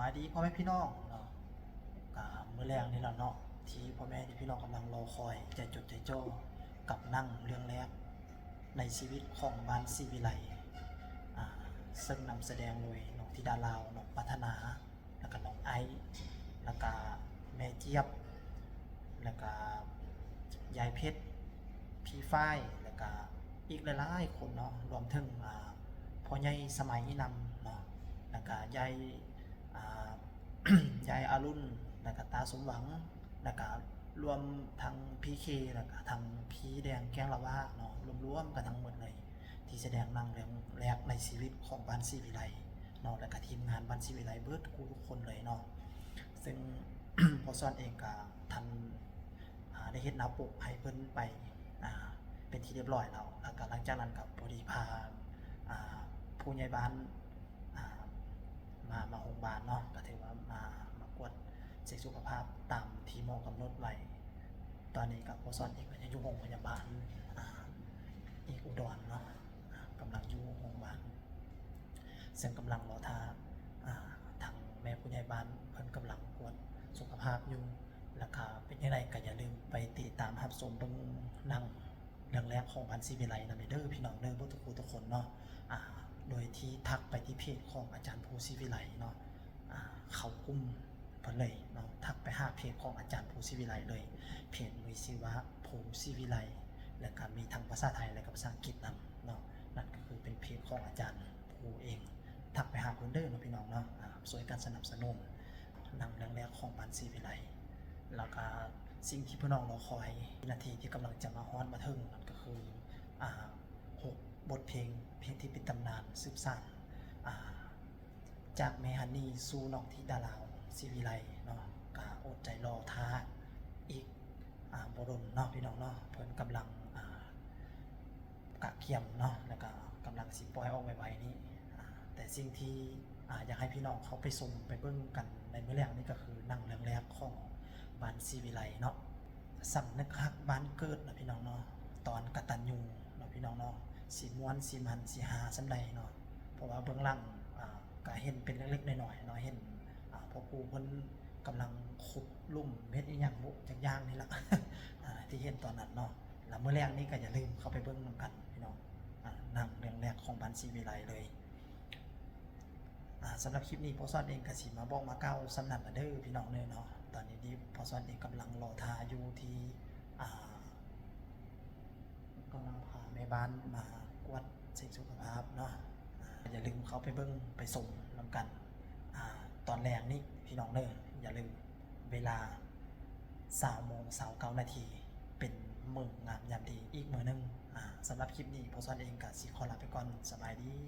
ສະບາຍດີພໍ່ແມ່ພີ່ນ້ອງເນາະ ກະມື້ແລງນີ້ແຫຼະເນາະ ທີ່ພໍ່ແມ່ພີ່ນ້ອງກຳລັງລໍຄອຍ ໃຈຈົດໃຈຈໍ່ກັບໜັງເລື່ອງແລກໃນຊີວິດຂອງບ້ານສີວິໄລ ອາ ເຊິ່ງນຳສະແດງໂດຍນ້ອງທິດາລາວ ນ້ອງປັດຖະໜາ ແລ້ວກະນ້ອງໄອ ແລ້ວກະແມ່ຈຽບ ແລ້ວກະຍາຍເພັດ ພີ່ຝ້າຍ ແລ້ວກະອີກຫຼາຍໆຄົນເນາະ ລວມເຖິງ ອາ ພໍ່ໃຫຍ່ສະໄໝນຳເນາະ ແລ້ວກະຍາຍ ອາ ຍາຍອາລຸນ ແລ້ວກະຕາສົມຫວັງ ແລ້ວກະລວມທັງພີ່ເຄ ແລ້ວກະທັງພີ່ແດງແກ້ງລະວາເນາະ ລວມໆກັນທັງໝົດເລີຍ ທີ່ສະແດງໜັງເລື່ອງແລກໃນຊີວິດຂອງບ້ານສີວິໄລເນາະ ແລ້ວກະທີມງານບ້ານສີວິໄລເບິດຄູ່ທຸກຄົນເລີຍເນາະ ເຊິ່ງພໍ່ສອນເອງກະທັນ ອາ ໄດ້ເຮັດໜ້າປົກໃຫ້ເພິ່ນໄປ ອາ ເປັນທີ່ຮຽບຮ້ອຍແລ້ວ ແລ້ວກະຫຼັງຈາກນັ້ນກະພໍດີພາ ອາ ຜູ້ໃຫຍ່ບ້ານ ອາ ມາ ມາໂຮງບານເນາະ ກະຖືວ່າມາ ມາກວດເຊັກສຸຂະພາບຕາມທີ່ໝໍກຳນົດໄວ້ ຕອນນີ້ກະພໍ່ສອນເອງກະຍັງຢູ່ໂຮງພະຍາບານ ອາ ອີກອຸດອນເນາະ ອາ ກຳລັງຢູ່ໂຮງບານ ເຊິ່ງກຳລັງລໍຖ້າ ອາ ທາງແມ່ຜູ້ໃຫຍ່ບ້ານເພິ່ນກຳລັງກວດສຸຂະພາບຢູ່ ແລ້ວກະເປັນຈັ່ງໃດກະຢ່າລືມໄປຕິດຕາມຮັບຊົມເບິ່ງໜັງເລື່ອງແລກຂອງບ້ານສີວິໄລນຳເດີພີ່ນ້ອງເດີ ເບິດທຸກຜູ້ທຸກຄົນເນາະ ອາ ໂດຍທີ່ທັກໄປທີ່ເພຈຂອງອາຈານພູສີວິໄລເນາະ ອາ ເຂົ້າກຸ່ມເພິ່ນເລີຍເນາະ ທັກໄປຫາເພຈຂອງອາຈານພູສີວິໄລເລີຍ ເພຈມີຊື່ວ່າພູສີວິໄລ ແລ້ວກະມີທັງພາສາໄທ ແລ້ວກະພາສາອັງກິດນຳເນາະ ນັ້ນກະຄືເປັນເພຈຂອງອາຈານ ຜູ້ເອງ ທັກໄປຫາເພິ່ນເດີເນາະພີ່ນ້ອງເນາະ ອາ ຊ່ວຍກັນສະໜັບສະໜູນໜັງເລື່ອງແລກຂອງບ້ານສີວິໄລ ແລ້ວກະສິ່ງທີ່ພີ່ນ້ອງລໍຄອຍ ວິນາທີທີ່ກຳລັງຈະມາຮອດມາເຖິງນັ້ນກະຄື ອາ ຫົກບົດເພງ ເພງທີ່ເປັນຕຳນານສືບສານ ອາ ຈາກແມ່ຮັນນີສູ່ນ້ອງທິດາລາວສີວິໄລເນາະ ກະອົດໃຈລໍຖ້າອີກ ອາ ບໍ່ດົນເນາະພີ່ນ້ອງເນາະ ເພິ່ນກຳລັງ ອາ ກະກຽມເນາະ ແລ້ວກະກຳລັງຊິປ່ອຍອອກໄວໆນີ້ ອາ ແຕ່ສິ່ງທີ່ ອາ ຢາກໃຫ້ພີ່ນ້ອງເຂົ້າໄປຊົມໄປເບິ່ງກັນໃນມື້ແລກນີ້ກະຄືໜັງເລື່ອງແລກຂອງບ້ານສີວິໄລເນາະ ສຳນຶກຮັກບ້ານເກີດເນາະພີ່ນ້ອງເນາະ ຕອນກະຕັນຍູເນາະພີ່ນ້ອງເນາະ ຊິມ່ວນຊິມັນຊິຮາສ່ຳໃດເນາະ ເພາະວ່າເບື້ອງຫຼັງ ອາ ກະເຫັນເປັນເລັກໆນ້ອຍໆເນາະ ເຫັນ ອາ ພໍ່ຄູເພິ່ນກຳລັງຂຸດ ຫຼຸມເຮັດອີ່ຫຍັງບໍ່ຈັກຢ່າງນີ້ລະ ອາ ທີ່ເຫັນຕອນນັ້ນເນາະ ລະມື້ແລງນີ້ກະຢ່າລືມເຂົ້າໄປເບິ່ງນຳກັນພີ່ນ້ອງ ອາ ໜັງເລື່ອງແລກຂອງບ້ານສີວິໄລເລີຍ ອາ ສຳລັບຄລິບນີ້ພໍ່ສອນເອງກະຊິມາບອກມາກ່າວສ່ຳນັ້ນລະເດີພີ່ນ້ອງເດີເນາະ ຕອນນີ້ນີ້ພໍ່ສອນເອງກຳລັງລໍຖ້າຢູ່ທີ່ ອາ ກຳລັງພາແມ່ບ້ານມາກວດເຊັກສຸຂະພາບເນາະ ອາ ຢ່າລືມເຂົ້າໄປເບິ່ງໄປຊົມນຳກັນ ອາ ຕອນແລງນີ້ພີ່ນ້ອງເດີ ຢ່າລືມ ເວລາຊາວໂມງຊາວເກົ້ານາທີ ເປັນມື້ງາມຍາມດີອີກມື້ໜຶ່ງ ອາ ສຳລັບຄລິບນີ້ພໍ່ສອນເອງກະຊິຂໍລາໄປກ່ອນ ສະບາຍດີ.